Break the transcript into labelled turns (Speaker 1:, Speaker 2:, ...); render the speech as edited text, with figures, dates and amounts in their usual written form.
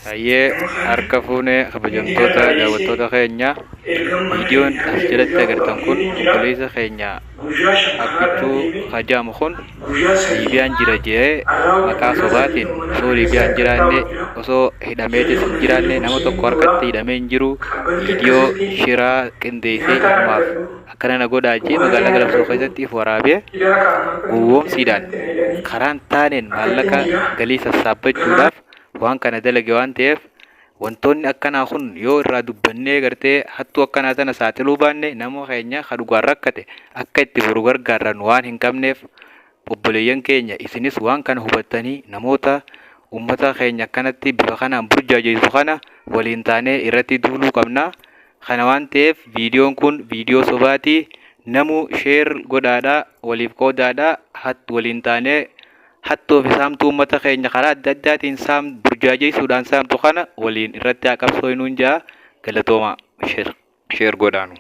Speaker 1: Hayyee, harka fuunee kabajamtoota daawwattoota keenya, viidiyoon as jalatti agartan kun obboleessa keenya Abbichuu Hajaamu kun Liibiyaan jira jedhee maqaa sobaatiin, osoo Liibiyaan jiraanne, osoo hidhameetis hin jiraanne, nama tokko harkatti hidhamee hin jiru, viidiyoo shiraa qindeessee ifumaaf akkana na godhaa jee magaalaa Galamsoo keessatti if waraabee gowwoomsiidhaan karaan taaneen maallaqa galii sassaabbachuudhaaf waan kana dalage. Waan ta'eef wantoonni akkanaa kun yoo irraa dubbannee gartee hattuu akkanaa tana saaxiluu baanne, nama keenya ka dhugaan rakkate akka itti boru gargaarran waan hin qabneef, obboleeyyan keenya, isinis waan kana hubattanii namoota ummata keenya akkanatti bifa kanaan burjaajessu kana waliin taanee irratti duuluu qabna. Kana waan ta'eef viidiyoon kun viidiyoo sobaati. Namu share godhaadha, waliif qoodaadha. Waliin taanee hattoo fi saamtuu uummata keenya karaa adda addaatiin saam burjaajessuudhaan saamtu kana waliin irratti haa qabsooynuun ja'a. Galatooma, share godhaanu.